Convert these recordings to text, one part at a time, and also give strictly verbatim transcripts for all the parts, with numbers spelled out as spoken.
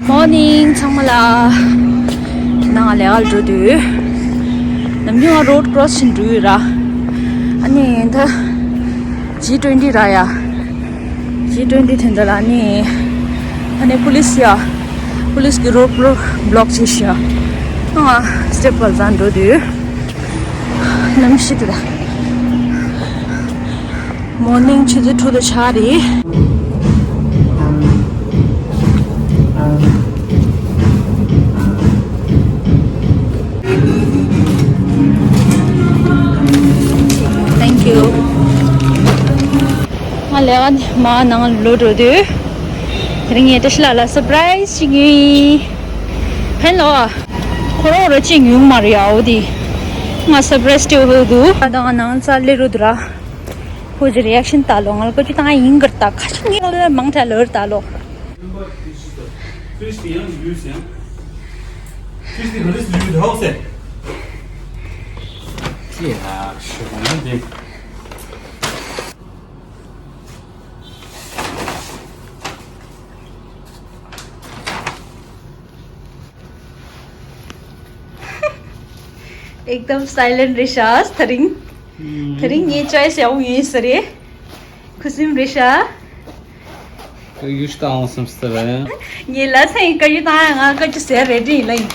Morning ཚང་མ་ལ། ནང་ལས་ཀ་འགྲོ་དུས། ནམ་རྒྱུན་ང་road cross བྱེད་འགྲོ་ཡོད་ར། ཨ་ནི་ད་G twenty ར་ཡ། G twenty དེ་འདྲ་ལ་ནི། ཨ་ནི་police ཡ། police གི་road block བྱེད་ཤག་ང་step བལ་ཙང་འགྲོ་དུས། གནམ་གཤིས་དེ་ད། Morning ཆུ་ཚོད་དྲུག་དང་ཕྱེད་རེད། Thank you. ང་ལས་ཀ་ནས་མར་ནང་ལོག་འགྲོ་དུས། དེ་རིང་ངས་བཀྲ་ཤིས་ལགས་ལ་surprise ཞིག་ཉོས། ཕན་ལོ། ཁོ་རང་རོ་གཅིག་ཉུང་མ་རེད་ཡ། འོ་དེ། ང་surprise སྤྲད་འོས་འདུག་ད་ང་ནང་རྩ་ལེ་རུ་འདུག་ར། ཁོ་ཅི་reaction ལྟ་ལོ། ང་ལ་བཀའ་བཀྱོན་བཏང་ཡ་ཡིན་གར་ད་ཁ་ཤས་ངས་ལ་མང་དྲགས་ལོར་ལྟ་ལོ། Christian, you say. Christian, this is how say. Yeah, sure. एकदम silent རེད་ཤག་ད་རིང་། ད་རིང་ངའི་choice ཡག་པོ་ཡིན་ས་རེད། ཁུ་སིམ་རེད་ཤག་ཡུ་ཤི་ཏང་སམ་སྟེ་རེད། ངའི་ལ་ཚང་ཡིན་ཀ་ཡུ་ཏང་ཡ་ང་ཀ་ཅི་ཟེར་རེད་འདྲི་ཡིན་ལ་ཡིན།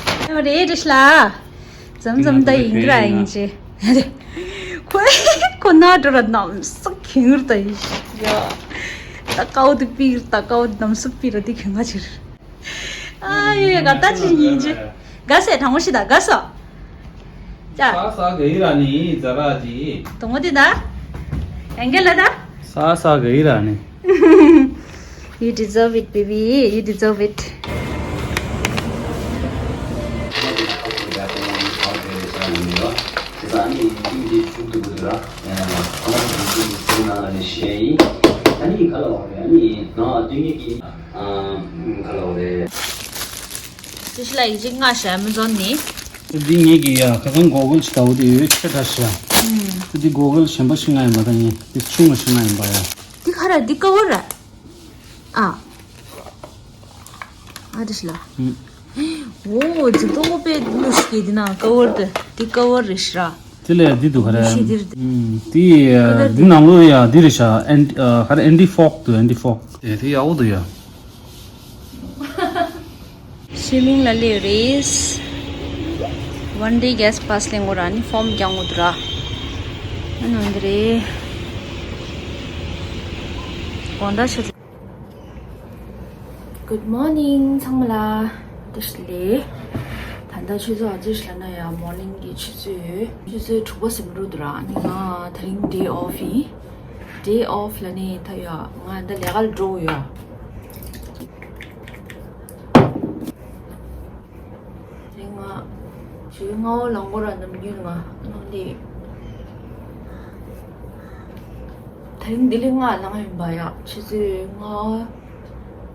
རེད་རེད་ཤག་འཛམ་འཛམ་ད་ཡིན་གི་ར་ཡིན་ཅི། ཁོ་ཁོ་ན་འགྲོ་ར་ནམ་སག་ཁེང་རུ་ད་ཡིན་ཤག་ཡ། ད་ཀའོ་དུ་པིར་ད་ཀའོ་དུ་ནམ་སུ་པིར་དི་ཁེང་ང་ཅིར། ཨ་ཡོ་ཡོ་ག་ད་ཅི་ཡིན་ཅི། ག་སེ་དྲང་མོ་ཤི་ད་ག་སོ། ཅ། ས་ས་ག་ཡི་ར་ནི་ཛ་ར་ཅི། དོ་མོ་དི་ད། ཨེང་གེ་ལ་ད། ས་ས་ག་ཡི་ར་ནི། You deserve it, baby. You deserve it. ཨ་ནི་ག་ལ་བ་རེད། ཨ་ནི་ང་དེ་ངེད་ཀྱི་ཨ་ག་ལ་བ་རེད། ཅི་ཞིག་ལ་ཡིག་ཅིག་མངགས་ཤག Amazon ནས། འདི་ངེད་ཀྱི་ཡ་ཁ་སང་Google ཅིག་ལྟ་བུ་དེ་ཡོད་ཆེ་དྲགས་ཤག་འདི་Google གཞན་པ་ཞིག་མངགས་ཡིན་པ་དང་ཡིན་འདི་ཆུང་བ་ཞིག་མངགས་ཡིན་པ་ཡ། འདི་ག་ར་འདི་ཀ་བོ་ར། ཨ། ཨ་དེ་ཞིག་ལ། ཨོ་ཛི་ཏོ་པེ་ལུ་ཤི་ཀེ་འདི་ན་ཀ་བོ་དེ་འདི་ཀ་བོ་རེད་ཤག་དེ་ལས་འདི་འདུག་ག་རེ། ཤི་འདིར་དེ། ཨུམ། དེ་ཀ་ལར་འདི་དེ་ནང་ལོ་ཡ་འདི་རེད་ཤག་ཨན་ཨ་ག་རེ་anti fog འདུག anti fog དེ་དེ་ཡག་པོ་འདུག་ཡ། Swimming ལ་སླེབས་རེད། One day guest pass ལེན་དགོས་ར་ནི་form རྒྱག་དགོས་འདུག་ར། ཨ་ནི་འདི་རེད། དགོང་དག་ཆུ་ཚོད། Good morning ཚང་མ་ལ། བཀྲ་ཤིས་བདེ་ལེགས། ད་ལྟ་ཆུ་ཚོད་ཨ་ཙི་ཞིག་ལ་ན་ཡ་morning གི་ཆུ་ཚོད་ཆུ་ཚོད་དྲུག་པ་ཟིན་འགྲོ་འདུག་ར། ཨ་ནི་ང་དེ་རིང་day off ཡིན། Day off ལ་ནི་ད་ཡ་ང་ད་ལས་ཀ་ལ་འགྲོ་ཡ། དེ་ང་ཞུ་ང་འོ་ལང་གོ་ར་ནམ་རྒྱུན་ང་ནང་ལས། དེ་རིང་ལྡི་ལི་ང་ལངས་ཡིན་པ་ཡ། ཆུ་ཚོད་ལྔ་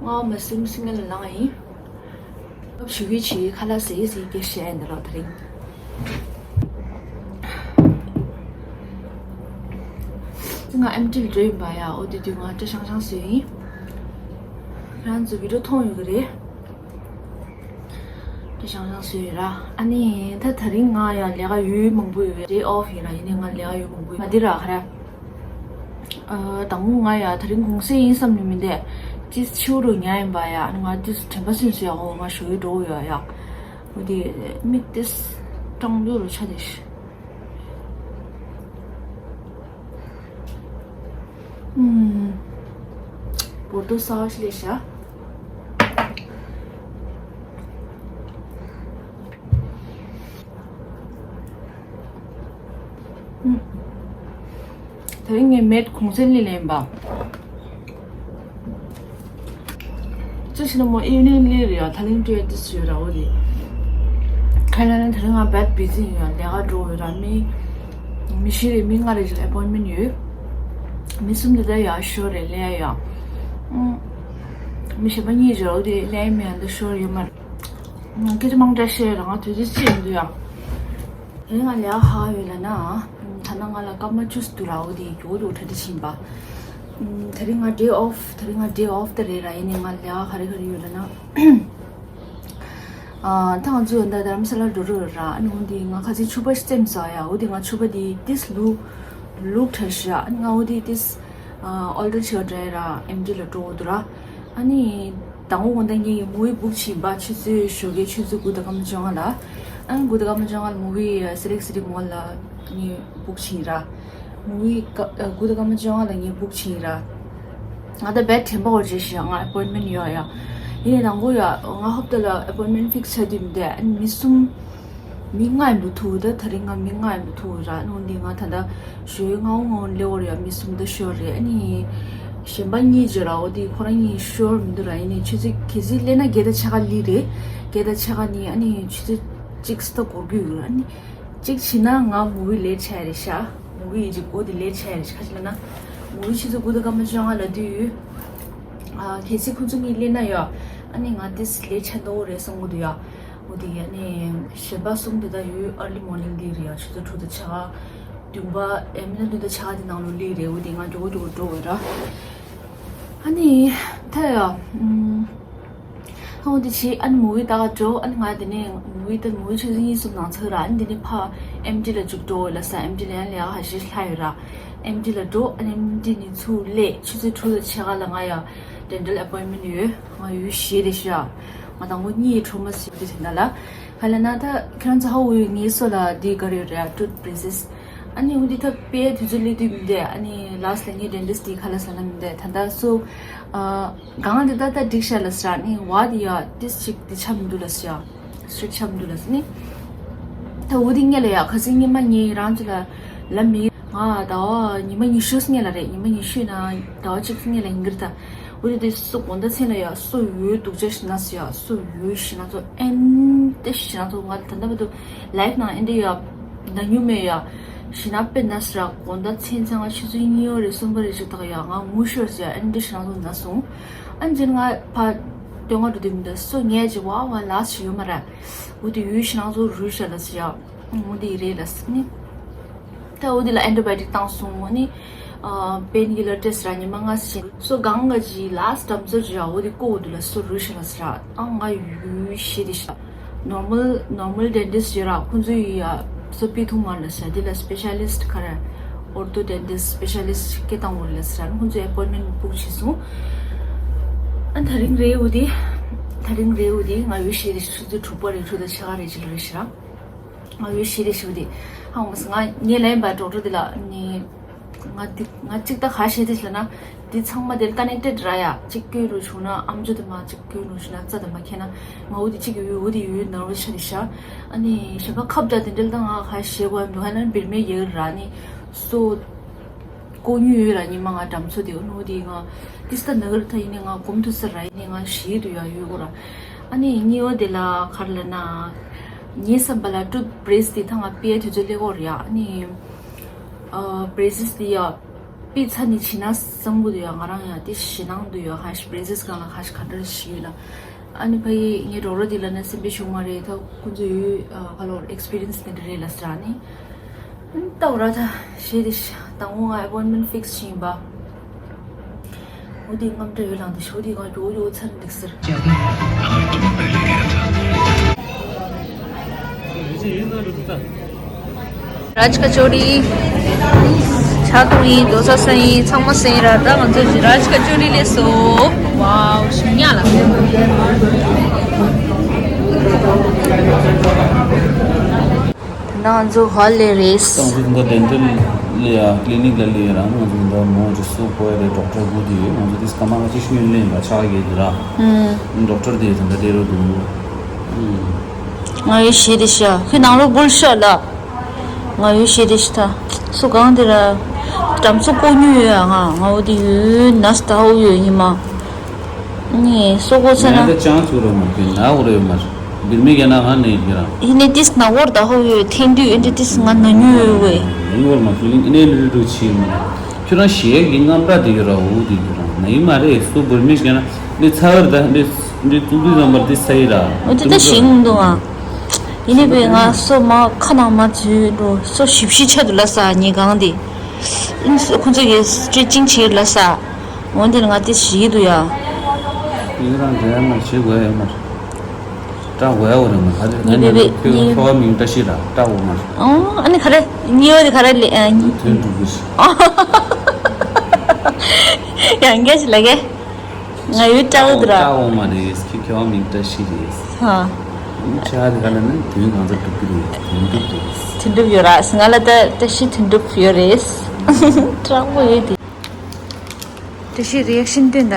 ལྔ་མ་ཟིན་སྔོན་ལ་ལངས་ཡིན། སྐབས་ཞུ་གི་ཆེ་ཁ་ལག་ཟས་ཟས་ཀྱི་བཤད་འདི་ལོ་དེ་རིང་། ང་ཨེམ་ཊི་ལ་འགྲོ་ཡིན་པ་ཡ། འོ་དེ་དུས་ང་སྐྲ་ཤང་ཤང་བཟོས་ཡིན། ཁྱེད་རང་ཚོ་བི་ཌིའོ་མཐོང་ཡོད་ཀྱི་རེད། དེ་ཤང་ཤང་བཟོས་ཡོད་ར། ཨ་ནི་ད་དེ་རིང་ང་ཡང་ལས་ཀ་ཡོད་མང་པོ་ཡོད། day off ཡིན་ར། ཡིན་ནའི་ང་ལས་ཀ་ཡོད་མང་པོ་ཡོད། ང་འདི་ར་ག་ར། ཨ་དང་པོ་ང་ཡ་དེ་རིང་གུང་སེང་ཡིན་བསམ་ནི་མིན་ཏེ། ཅིས་ཆུ་རུ་ཉལ་ཡིན་པ་ཡ། ཨ་ནི་ང་ཏིས་དྲན་པ་སེམས་སུ་ཡ་འོ་ང་ཞོ་ཡོད་འགྲོ་ཡ་ཡ། འོ་དེ་མིག་ཏིས་སྐྲང་འདུག་རུ་ཆ་དེ་ཤི། ཨུམ། བོར་དོ་སའོ་ཤི་ལེ་ཤ། ཨུམ། དེ་རིང་ངས་མེད་གུང་སེང་ལི་ལེན་པ། ཅི་ཕྱིན་ན་མོ་evening ལི་རེད་ཡ། ད་ལིང་ཏུ་ཡ་ཏི་སུ་ཡོད་ར་འོ་ལི། ཁ་ལ་ལ་དེ་རིང་ང་བད་བི་ཛི་ཡོད་ཡ། ལས་ཀ་འགྲོ་ཡོད་ར། མི་མི་ཤི་རེ་མི་ལྔ་རེ་ཅིག་ཨེ་པོན་མེན་ཡོད། མི་གསུམ་དེ་ད་ཡ་ཤོར་རེ་ལས་ཡ། ཨུམ། མི་གཞན་པ་གཉིས་ཅིག་འོ་དེ་ལས་མི་ཡ་ད་ཤོར་ཡོད་མ་རེད། ང་སྐད་ཆ་མང་དྲགས་བཤད་ར། ང་དུས་ཚོད་ཅི་ཡིན་འདུག་ཡ། དེ་རིང་ང་ལས་ཀ་ཧ་ཡོད་ལ་ན། ད་ནང་ང་ལ་སྐར་མ་བཅུ་ཙམ་འདུག་ར། འོ་དེ་མགྱོགས་མགྱོགས་གྲ་སྒྲིག་བྱེད་པ། དེ་རིང་ང་day off། དེ་རིང་ང་day off དེ་རེད་ར། ཡིན་ནའི་ང་ལས་ཀ་ག་རེ་ག་རེ་ཡོད་ལ་ན། ཨ། ད་ང་ཚོ་ད་རྡ་རམ་ས་ལ་འགྲོ་རོགས་ར། ཨ་ནི་འོ་འདི་ང་ཁ་སང་ཕྱུ་པ་ཞིག་བཙེམས་སོང་ཡ། འོ་འདི་ང་ཕྱུ་པ་འདི་ཏིས་ལུག་ལུག་ཁྲ་ཤ། ཨ་ནི་ང་འོ་འདི་ཏིས་ཨོལ་ཌར་ཆེ་བ་འདྲ་ཡ་ར། ཨེམ་ཌི་ལ་འགྲོ་འོ་འདུག་ར། ཨ་ནི་དང་པོ་དགོང་དག་ངས་མུ་བི་བུག་བྱིན་པ་ཆུ་ཚོད་ཞོགས་ཀའི་ཆུ་ཚོད་དགུ་དང་སྐར་མ་བཅོ་ལྔ་ལ། ཨ་ནི་དགུ་དང་སྐར་མ་བཅོ་ལྔ་ལ་མུ་བི་སི་ལེག་སི་ཊི་མོལ་ལ་ངས་བུག་བྱིན་ར། མུ་བི་ཀ་ཨ་དགུ་དང་སྐར་མ་བཅོ་ལྔ་ལ་ངས་བུག་བྱིན་ར། ང་ད་བེད་དྲན་པ་བར་བྱས་ཤག་ང་ཨེ་པོའིན་མེན་ཡོད་ཡ། ཡིན་ནའི་དང་པོ་ཡ་ང་ཧོབ་ཏེ་ལ་ཨེ་པོའིན་མེན་ཕིག་སི་བྱས་དུས་མི་འདུག་ཨ་ནི་མི་གསུམ། མི་ལྔ་ཡིན་འདུག་ཐུག་ད་ད་རིང་ང་མི་ལྔ་ཡིན་འདུག་ཐུག་ར། ཨ་ནི་འདི་ང་ད་ལྟ་ཞོ་ཡོད་ལྔ་བོ་ལྔ་བོ་སླེབས་ཡོད་རེད་ཡ། མི་གསུམ་ད་ཤོར་རེད། ཨ་ནི་གཞན་པ་གཉིས་བརྗོད་ར། འོ་དེ་ཁོ་རང་གཉིས་ཤོར་མི་འདུག་ར། ཡིན་ནའི་ཆུ་ཚོད་གལ་སྲིད་སླེབས་ན་བརྒྱད་དང་ཕྱེད་ཀ་སླེབས་རེད། བརྒྱད་དང་ཕྱེད་ཀ་ནི་ཨ་ནི་ཆུ་ཚོད་གཅིག་ཙམ་འགོར་གྱི་ཡོད་ར། ཨ་ནི་གཅིག་བྱས་ན་ང་མུ་བི་ལེཊ་ཆགས་རེད་ཤག་མུ་བི་ཡི་གཅིག་འོ་དེ་ལེཊ་ཆགས་རེད་ཤག་ཁ་ཅིག་ལབ་ན། མུ་བི་ཆུ་ཚོད་དགུ་དང་སྐར་མ་བཅོ་ལྔ་ལ་དུས་ཡོད། ཨ་གལ་སྲིད་ཁོང་ཚོ་གཉིས་སླེབས་ན་ཡ། ཨ་ནི་ང་ཏིས་ལེཊ་ཆགས་འགྲོ་གི་རེད་བསམ་གྱི་འདུག་ཡ། འོ་དེ་ཡ་ནི་གཞན་པ་གསུམ་དེ་ད་ཡོད་ཨར་ལི་མོར་ནིང་སླེབས་རེད་ཡ། ཆུ་ཚོད་དྲུག་དང་ཕྱེད་ཀ་བདུན་པ་ཨེ་མིན་ན་བདུན་དང་ཕྱེད་ཀ་དེ་ནང་ལོགས་སླེབས་རེད། འོ་དེ་ང་མགྱོགས་པོ་མགྱོགས་པོ་འགྲོ་འོས་ར། ཨ་ནི་ད་ཡ། ཨུམ། ཧང་དེ་ཕྱི་ཨ་ནི་མུ་བི་ལྟ་ག་འགྲོ། ཨ་ནི་ང་དེ་ནས་མུ་བི་ལྟ་མུ་བི་ཆུ་ཚོད་གཉིས་གསུམ་ནང་ཚར་ར། ཨ་ནི་དེ་ནས་ཕ་ཨེམ་ཌི་ལ་འཇུག་འགྲོ་ལ་ས། ཨེམ་ཌི་ལ་ཡང་ལས་ཀ་ཧ་ཤེ་ལྷ་ཡོད་ར། ཨེམ་ཌི་ལ་འགྲོ། ཨ་ནི་ཨེམ་ཌི་ནས་ཚུར་སླེབས་ཆུ་ཚོད་དྲུག་དང་ཕྱེད་ཀ་ལ་ང་ཡ་ཌེན་ཊལ་ཨེ་པོའིན་མེན་ཡོད། ང་ཡུལ་ཤེས་རེད་ཤག་ང་དང་པོ་གཉིད་ཁྲོ་མ་སྲིད་དེ་དེ་འདྲ་ལ། ག་ལ་ན་ད་ཁྱེད་རང་ཚོ་ཧ་འུ་ངའི་སོ་ལ་དེ་ག་རེ་རེད་ཊུ་ཐ་པེ་སི་ཊི། ཨ་ནི་འོ་འདི་ཐབ་པའི་དུས་ཚོད་སླེབས་དུས་མི་འདུག་ཨ་ནི་ལ་སི་ལ་ངའི་ཌེན་ཊིསི་ཊི་དེ་ག་ལ་ས་ལ་མི་འདུག་ད་ལྟ་སོ། ཨ་གང་འདི་ད་ལྟ་འགྲིག་ཤག་ལ་ཟེར། ཨ་ནི་བ་དེ་ཡ་ཏིས་ཅིག་དེ་ཆགས་མི་འདུག་ལ་ཟེར་ཡ། སི་ཊི་རིག་ཆགས་མི་འདུག་ལ་ཟེར་ནི། ད་འོ་དེ་ངས་ལ་ཡ་ཁ་སང་ཉི་མ་ངས་རང་ཚོ་ལ་ལབ་མི། ང་ཟླ་བ་ཉི་མ་ཉི་ཤུ་སྔོན་ལ་རེད། ཉི་མ་ཉི་ཤུ་ན་ཟླ་བ་གཅིག་སྔོན་ལ་ཡིན་གྱི་རེད་ད། འོ་དེ་དེ་སོ་དགོང་དག་མཚན་ལ་ཡ་སོ་ཡོད་སྡུག་ཅག་ཞིག་ན་སོ་ཡ་སོ་ཡོད་ཞིག་ན་ཚོ་ཨེན་ཏེ་ཞིག་ན་ཚོ་ང་ད་ལྟ་བར་དུ་ལའིབ་ནང་ཨེན་ཏེ་ཡ་ན་མྱོང་མེད་ཡ། ཞིག་ན་དཔེ་ན་སོ་ར་དགོང་དག་མཚན་མཚན་ང་ཆུ་ཚོད་གཉིས་པ་རེད་གསུམ་པ་རེད་ཅིག་དག་ཡ་ང་ངུ་ཤོར་སོ་ཡ་ཨེན་ཏེ་ཞིག་ན་ཚོ་ན་སོང་། ཨན་ཅིན་ང་ཕ་སྟོན་ང་འགྲོ་དུས་མི་འདུག་སོ་ངས་ཅི་བ་བ་ལ་ཞིག་ཡོད་མ་ར། འོ་དེ་ཡོད་ཞིག་ན་ཚོ་རུལ་ཤ་ལ་སོ་ཡ། འོ་དེ་རེད་ལ་སི་ནི། ད་འོ་དེ་ལ་ཨེན་ཊི་བྷའོ་ཊིག་བཏང་སོང་། ཨ་ནི་པེན་ཀི་ལར་སྤྲད་ཟེར་ར་ཉི་མ་ལྔ་ཙམ་བྱས། སོ་གང་ག་ཅི་ལ་སི་འགྲམ་ཚོ་ཅི་ཡ་འོ་དེ་ཀོ་འོ་དེ་ལ་སོ་རུལ་ཤ་ལ་ཟེར་ར། ཨ་ང་ཡུལ་ཤེས་དེ་ཤ། ནོར་མལ་ནོར་མལ་ཌེན་ཊིསི་ཊི་ཡོད་ར། ཁོང་ཚོ་ཡི་ཡ་སོ་པི་ཐུང་མ་ལ་ཟེར་དེ་ལ་སི་པེ་ཤ་ལི་སི་ཊི་ག་ར་ཨོར་ཐོ་ཌེན་ཊིསི་ཊི་སི་པེ་ཤ་ལི་སི་ཊི་སྐད་བཏང་འོ་ལ་ཟེར་ར། ཁོང་ཚོ་ཨེ་པོའིན་མེན་བུག་བྱས་སོང་། ཨ་ད་རིང་རེད་འོ་དེ། ད་རིང་རེད་འོ་དེ་ང་ཡུལ་ཤེས་དེ་ཆུ་ཚོད་དྲུག་པ་རེད་དྲུག་དང་ཕྱེད་ཀ་རེད་ཅིག་ལ་རེད་ཤ། ང་ཡོད་ཤེས་རེ་ཞུ་དེ། ཧང་མོ་སི་ང་ངའི་ལན་པ་ཌོག་ཊར་དེ་ལ་ནི། ང་འདི་ང་གཅིག་ད་ག་ཤེས་དེ་ལ་ན། འདི་ཚང་མ་དེ་ལ་ཀ་ནེག་ཊེཌ་ར་ཡ། གཅིག་སྐྱོན་རུ་བྱུང་ན་ཨམ་ཅོག་དེ་མ་གཅིག་སྐྱོན་རུ་བྱུང་ན་རྩ་དེ་མ་ཁེ་ན། ང་འོ་དེ་གཅིག་ཡོད་འོ་དེ་ཡོད་ན་རུ་ཆ་དེ་ཤ། ཨ་ནི་གཞན་པ་ཁབ་ད་དེ་འདྲ་ད་ང་ག་ཤེས་གོ་འདུག་ཧ་ན་བིར་མེ་ཡེ་ར་ནི། སོ། ལྐོག་ཉོས་ཡོད་ལ་ཉི་མ་ང་འགྲམ་ཚོ་དེ་འོ་ནོ་དེ་ང་ཏིས་ད་ན་གར་ད་ཡིན་ནི་ང་གོམ་དུ་ས་ར་ཡིན་ནི་ང་ཞིག་ཏུ་ཡ་ཡོད་གོ་ར། ཨ་ནི་གཉིས་པ་དེ་ལ་གར་ལ་ན་ངའི་བསམ་པ་ལ་ཊུ་ཐ་པེ་སི་ཊི་དེ་ད་ང་པའི་དུས་ཚོད་སླེབས་གོ་ར་ཡ། ཨ་ནི་ཨ་བྷེ་རེ་སི་དེ་ཡ་པི་ཚ་ནི་བྱིན་ན་བསམ་གོ་དུ་ཡ་ང་རང་ཡ་དེ་ཞེད་སྣང་དུ་ཡ་ཧ་ཤི་བྷེ་རེ་སི་གང་ལ་ཧ་ཤི་ག་འདྲ་ཞིག་ཡོད་ལ། ཨ་ནི་ཕ་ཡི་ངའི་རོགས་རོགས་དེ་ལ་ནི་སེམས་པའི་ཤུགས་མ་རེད་ད་ཁོང་ཚོ་ཡོད་ཨ་ཧ་ལོ་ཨེག་སི་པི་རི་ཡན་སི་དེ་འདྲ་རེད་ལ་ཟེར་ཨ་ནི། ཨ་ནི་ལྟ་བ་ར་ད་ཞེས་དེ་ཤ་དང་པོ་ང་ཨེ་པོའིན་མེན་ཕིག་སི་བྱིན་པ། འོ་དེ་རྔམ་སྐྲ་ཡོད་ལང་དེ་ཤོ་དེ་གང་ཡོ་ཡོ་ཚར་འདུག་ཟེར། རཱཇ་ཀ་ཅོ་རི། ཇ་འཐུང་ཡིན། རྡོ་ས་ཟ་ཡིན། ཚང་མ་ཟ་ཡིན་ར། ད་ང་ཚོ་རཱཇ་ཀ་ཅོ་རི་སླེབས་སོང་། ཝའོ་ཞིམ་ཉག་ལ། ད་ང་ཚོ་ཧོལ་ལ་རེད། ད་ང་ཚོ་ད་ལྟ་ཌེན་ཊལ་ལ་ཡ་ཀི་ལི་ནིག་ལ་སླེབས་ཡོད་ར། ང་ཚོ་ད་ལྟ་མོ་ཇི་སུ་ཀོ་ཡ་རེད། ཌོག་ཊར་སྒུག་བསྡད་ཡོད། ང་ཚོ་དེ་སྐར་མ་ལྔ་བཅུ་ཞིག་སྔོན་སླེབས་ཡིན་པ་ཆགས་ཀྱི་འདུག་ར། ཨུམ། ཌོག་ཊར་དེ་ད་ལྟ་སླེབས་རོགས་འདུག་ང་ཡོད་ཤེས་རེད་ཤག་ཁྱོད་ནང་ལོགས་སྦོལ་ཤག་ལ། ང་ཡོད་ཤེས་རེད་ཤག་ད་སུ་གང་དེ་ར། འགྲམ་སོ་ཀོ་ཉུ་ཡོད་ཨ། ང་ང་འོ་དེ་ཡོད་ན་སྟ་ཧོ་ཡོད་ཉི་མ། ནི་སོ་ཀོ་ཚ་ན། ང་ད་ཅང་ཚུགས་རོགས་མ་ཕིན་ན་འོ་རེ་ཡོད་མ་རེད། བིར་མི་ག་ན་ང་ནས་ཡིན་ར། ཡིན་ནི་ཏིས་ན་འོར་ད་ཧོ་ཡོད་ཐེན་དུས་ཨེ་འདྲ་ཏིས་ང་ན་ཉུ་ཡོད་ཝེ། ཡིན་འོར་མ་ཕིན་ཨེ་ནས་རི་རུ་ཆི་མ་རེད། ཁྱོད་རང་ཞེས་ཀྱི་རྔམ་པ་དེ་ཡོད་ར་འོ་དེ་ཡོད་ར་ན་ཡིན་མ་རེད། སུ་བིར་མི་ག་ན་འདི་ཚ་བར་ད་འདི་འདི་ཙུག་ཙུག་ཙམ་པར་འདི་ས་ཡི་ར། འོ་དེ་ད་ཞིང་འདུག་ཨ། ཡིན་ནི་བས་ང་སོ་མ་ཁ་ནང་མ་འཛུལ་འགྲོ་སོ་ཞིབ་ཞིབ་ཆ་དུ་ལ་ས་ཉི་གང་དེ། ཨིན་སོ་ཁོ་ཚོ་གི་སི་ཊི་རེ་ཆིང་བྱེད་ལ་ས། འོན་ཏེ་ང་དེ་ཞིག་འདུག་ཡ། ཡིན་རང་འདྲ་ཡ་མ་བྱེད་དགོས་ཡ་མ་རེད། སྐྲ་འོ་ཡ་འོ་རེད་མ་ག་རེ། ང་ཉི་ཉི་ཁྱོད་ཁྱོད་མིང་བཀྲ་ཤིས་ར། སྐྲ་འོ་མ་རེད། ཨོ་ཨ་ནི་ག་རེ་ཉི་འོ་དེ་ག་རེ་ལེ། ཨ་ནི་དོན་འགྲུབ་གི་ཞིག་ཡང་སྐད་ཞིག་ལ་གེ། ང་ཡོད་སྐྲ་འོ་དེ་ར། སྐྲ་འོ་མ་རེད། ཁྱོད་ཁྱོད་མིང་བཀྲ་ཤིས་རེད། ཧ། ཁྱོད་ཨ་དེ་ག་ལ་ནི་དོན་གང་ཚ་འགྲུབ་གི་རེད། དོན་འགྲུབ་རེད། དོན་འགྲུབ་ཡོད་ར། ང་ལ་ད་བཀྲ་ཤིས་དོན་འགྲུབ་ཡོད་རེད། སྐྲ་འོ་ཡོད་དེ། བཀྲ་ཤིས་རི་ཨེག་ཤན་སྟོན་ད།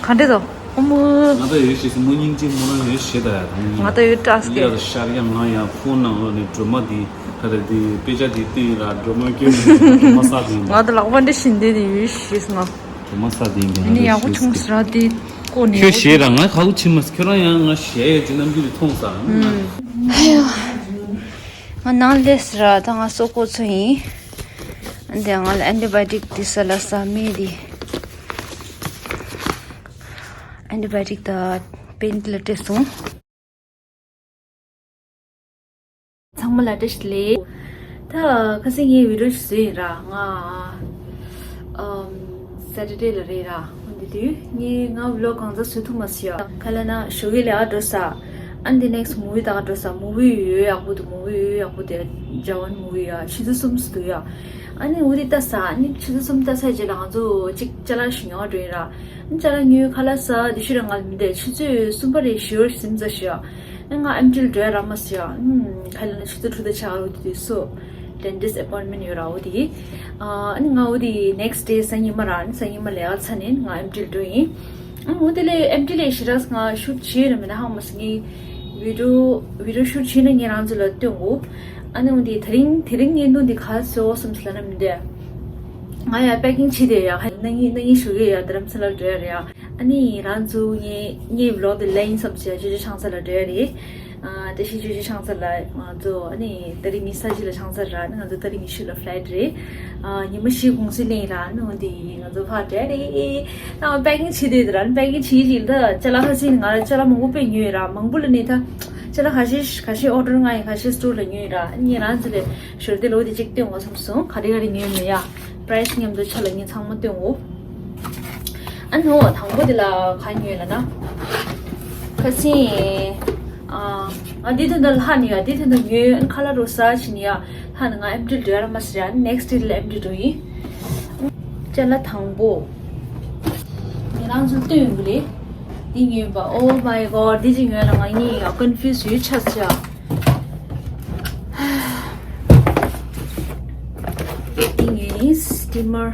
ག་འདྲ་འདུག་ཨོ་མོ། ང་ད་ཡོད་ཤེས་སི་མོ་སྙིང་རྗེ་མོ་རང་ཡོད་ཤེས་ད་ཡ། ད་ང་ད་ཡོད་སྐྲག་སྐད། ཡ་ད་ཤར་ཡ་ང་ཡ་ཕོན་ནང་ལོགས་ནས་སྒྲོལ་མ་དེ་ད་རེད་དེ་དཔེ་ཆ་དེ་བསྟན་ར། སྒྲོལ་མ་སྐྱོན་ནས་སྒྲོལ་མ་ས་དེ་ང་ད་ལག་པ་འདྲ་བཞིན་དེ་དེ་ཡོད་ཤེས་ང་། སྒྲོལ་མ་ས་དེ་ཡིན་ཀྱང་ནི་ཡག་པོ་བྱུང་ཟེར་ར་དེ་ཀོ་ནས་ཁྱོད་ཞེས་ར་ང་ཁ་བོ་ཕྱི་མ་ཁྱོད་རང་ཡང་ང་ཞེས་ཡོད་ཅེ་རྣམ་འགྱུར་དེ་མཐོང་ས། ང་ནང་ལས་ཟེར་ར་ད་ང་སོ་ཀོ་ཚོ་ཡིན། འདི་ང་ལ་ཨན་ཊི་བའི་ཊིག་དེ་ས་ལ་ས་མེད་དེ། ཨན་ཊི་བའི་ཊིག་དང་པེན་ཀི་ལར་སྤྲད་སོང་། ཚང་མ་ལ་བཀྲ་ཤིས་བདེ་ལེགས། ད་ཁ་སང་ངས་བི་ཌིའོ་ཞིག་བཟོས་ཡིན་ར། ང་ཨམ་སེ་ཊར་ཌེ་ལ་རེད་ར། འོན་ཏེ་དུས་ངས་ང་བི་ལོག་གང་ཚ་བཟོ་ཐུབ་མ་སོང་ཡ། ག་ལ་ན་ཞོགས་ཀས་ལས་ཀ་འགྲོ་ས། ཨན་ཏེ་ནེག་སི་མུ་ཝི་ལྟ་ག་འགྲོ་ས། མུ་ཝི་ཡོད་ཡག་པོ་འདུག་མུ་ཝི་ཡོད་ཡག་པོ་དེ་ཇ་ཝན་མུ་ཝི་ཡ། ཆུ་ཚོད་གསུམ་སུ་འདུག་ཡ། ཨ་ནི་འུ་དེ་ལྟ་ས། ཨ་ནི་ཆུ་ཚོད་གསུམ་ལྟ་ས་རྗེས་ལ་ང་ཚོ་གཅིག་ཅ་ལག་ཞིག་ཉོ་བ་འགྲོ་ཡིན་ར། ཨ་ནི་ཅ་ལག་ཉོས་ཁ་ལག་ཟ་དེ་ཤུ་ར་ང་ལ་མི་འདས་ཆུ་ཚོད་གསུམ་པ་རེད་ཞོར་ཟིན་ཚ་ཤི་ཡ། ཨ་ནི་ང་ཨེམ་ཊི་ལ་འགྲོ་ཡ་རག་མ་སོང་ཡ། ཨ་ནི་ག་ལ་ན་ཆུ་ཚོད་དྲུག་དང་ཕྱེད་ཀ་རུ་དེ་དུས་སོ། ཌེན་ཊིསི་ཊི་ཨེ་པོའིན་མེན་ཊི་ཡོད་ར་འུ་དེ། ཨ་ནི་ང་འུ་དེ་ནེག་སི་ཌེ་སང་ཉི་མ་ར། ཨ་ནི་སང་ཉི་མ་ལས་ཀ་ཚར་ནས་ང་ཨེམ་ཊི་ལ་འགྲོ་ཡིན། ཨ་འོ་དེ་ལས་ཨེམ་ཊི་ལས་ཞེ་དྲག་ང་ཤུཊ་བྱས་ཡོད་ན་མེད་ན་ཧ་གོ་མ་སོང་། ངས་བི་ཌིའོ་བི་ཌིའོ་ཤུཊ་བྱས་ན་ངས་རང་ཚོ་ལ་སྟོན་དགོས། ཨ་ནི་འོ་དེ་དེ་རིང་དེ་རིང་བརྙན་ཐུང་འདི་ག་ཚོད་འོ་སམ་སི་ལ་ན་མི་འདས། ང་ཡ་པེ་ཀིང་བྱས་ཏེ་ཡ་ཧ་ན་ངའི་ན་ངའི་ཞུ་གི་ཡ་དྷ་རམ་ས་ལར་འགྲོ་ཡ་རེད་ཡ། ཨ་ནི་རང་ཚོ་ངའི་ངའི་བི་ལོག་དེ་ལེན་སམ་སི་ཡ་ཅོ་ཅོ་ཆང་ས་ལ་འགྲོ་ཡ་རེད། ཨ་ད་ཤི་ཅོ་ཅོ་ཆང་ས་ལ་ང་ཚོ་ཨ་ནི་ཏ་རིག་ཉི་ཤུ་རྩ་བཞི་ལ་ཆང་ས་ར། ཨ་ནི་ང་ཚོ་ཏ་རིག་ཉི་ཤུ་ལ་ཕ་ལའེ་ཊི་རེད། ཨ་ཉི་མ་བཞི་གུང་སེང་ལེན་ར། ཨ་ནི་འོ་དེ་ང་ཚོ་ཕར་འགྲོ་ཡ་རེད། ཨ་པེ་ཀིང་བྱས་ཏེ་ར། པེ་ཀིང་བྱས་ཡིན་ད་ཅ་ལག་ཁ་སང་ང་ཅ་ལག་མང་པོ་དཔེ་ཉོས་ར། མང་པོ་ལ་ནི་ད་ཅ་ལག་ཁ་ཤས་ཁ་ཤས་ཨོ་ཌར་ང་ཡིན་ཁ་ཤས་སི་ཊོར་ལ་ཉོས་ར། ཨ་ནི་རང་ཚོ་ལས་ཞོར་དེ་ལོ་དེ་གཅིག་སྟོན་དགོས་བསམ་སོང་། ག་རེ་ག་རེ་ཉོས་མེད་ཡ། པ་རའེ་སི་མཉམ་དུ་ཆ་ལ་ངས་ཚང་མ་སྟོན་འོ། ཨ་ནོ་དང་པོ་དེ་ལ་ག་ཉོས་ལ་ན། ཁ་སང་། ཨ་ཨ་འདི་དོན་དུ་ལྷ་ནི་ཡ་འདི་དོན་དུ་ཉོས། ཨ་ཁ་ལག་རོ་ས་ཕྱིན་ཡ། ལྷ་ནི་ང་ཨེམ་ཊི་ལ་འགྲོ་ཡ་ར་མ་ཟེར་ཡ། ནེག་སི་ཊི་ལ་ཨེམ་ཊི་འགྲོ་ཡིན། ཅ་ལག་དང་པོ། ངས་རང་ཚོ་སྟོན་ཡོང་གི་རེད། འདི་ཉོས་པ། Oh my god འདི་ཅིག་ཉོས་ན་ང་གཉིས་ཡ་ཀོན་ཕིའུ་སི་ཡོད་ཆགས་ཆགས། འདི་ངའི་སི་ཊི་མར།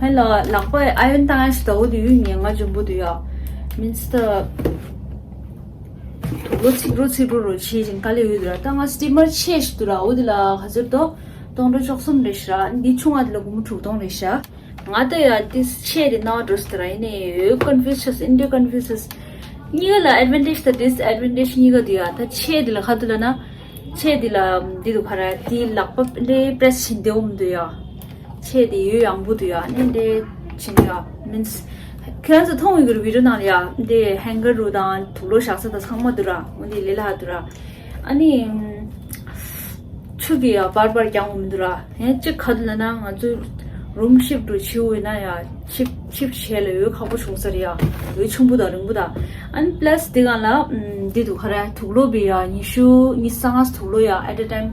ཧེ་ལ་ལག་པ་ཨ་ཡོན་བཏང་ཡ་ཞིག་ད་འོ་དུ་ཡོད། ཉེན་ཁ་འཇོན་པོ་འདུག་ཡ། མིན་སི་ད་དུག་ལོག་ཚིག་རོ་ཚིག་རོ་རོ་བྱེད་ཅིང་དཀའ་ལས་ཡོད་འདུག་ར། ད་ང་སི་ཊི་མར་ཆེ་ཞིག་འདུག་ར། འོ་དེ་ལ་ག་ཚོད་དོ། སྟོང་ཕྲག་བཅུ་གསུམ་རེད་ཤག་ར། འདི་ཆུང་བ་དེ་ལ་སྒོར་མོ་དྲུག་སྟོང་རེད་ཤག་ང་ད་ཡ་དེ་ཆེ་དེ་ནང་འགྲོ་སི་ད་ར། ཡིན་ནའི་ཡོད་ཀོན་ཕིའུ་སི་ཆགས་སི། ཨིན་ཌི་ཡ་ཀོན་ཕིའུ་སི་ཆགས་སི། གཉིས་ཀ་ལ་ཨེཌ་ཝན་ཊེཇ་དང་ཌིས་ཨེཌ་ཝན་ཊེཇ་གཉིས་ཀ་འདུག་ཡ། ད་ཆེ་དེ་ལ་ག་འདུག་ལབ་ན། ཆེ་དེ་ལ་འདི་འདུག་ག་ར། དེ་ལག་པ་འདི་པྲེ་སི་བྱེད་འདི་འོ་མི་འདུག་ཡ། ཆེ་དེ་ཡོད་ཡང་པོ་འདུག་ཡ། ནི་འདི་བྱེད་ཡ་མིན་སི། ཁྱེད་རང་ཚོ་མཐོང་ཡོད་ཀྱི་རེད་བི་ཌིའོ་ནང་ལ་ཡ། འདི་ཧེང་གར་རུ་དང་དུག་ལོག་བཞག་ས་དང་ཚང་མ་འདུག་ར། འོ་འདི་ལས་སླ་འདུག་ར། ཨ་ནི། ཆུ་གི་ཡ་བར་བར་རྒྱང་འོ་མི་འདུག་ར། ཡང་གཅིག་ག་འདུག་ལབ་ན་ང་ཚོ་རུམ་ཤིབ་ཊི་རུ་བྱེད་འོས་ན་ཡ། ཤིབ་ཤིབ་ཊི་བྱས་ལ་འོས་ཁག་པོ་བྱུང་ས་རེད་ཡ། འོས་ཆུང་པོ་དང་རིང་པོ་དང་། ཨ་ནི་པ་ལ་སི་འདི་སྒང་ལ་ཨམ་འདི་འདུག་ག་ར། དུག་ལོག་བི་ཡ་ཉི་ཤུ་ཉི་ཤུ་རྩ་ལྔ་དུག་ལོག་ཡ། ཨེ་ཊ་ཊའིམ་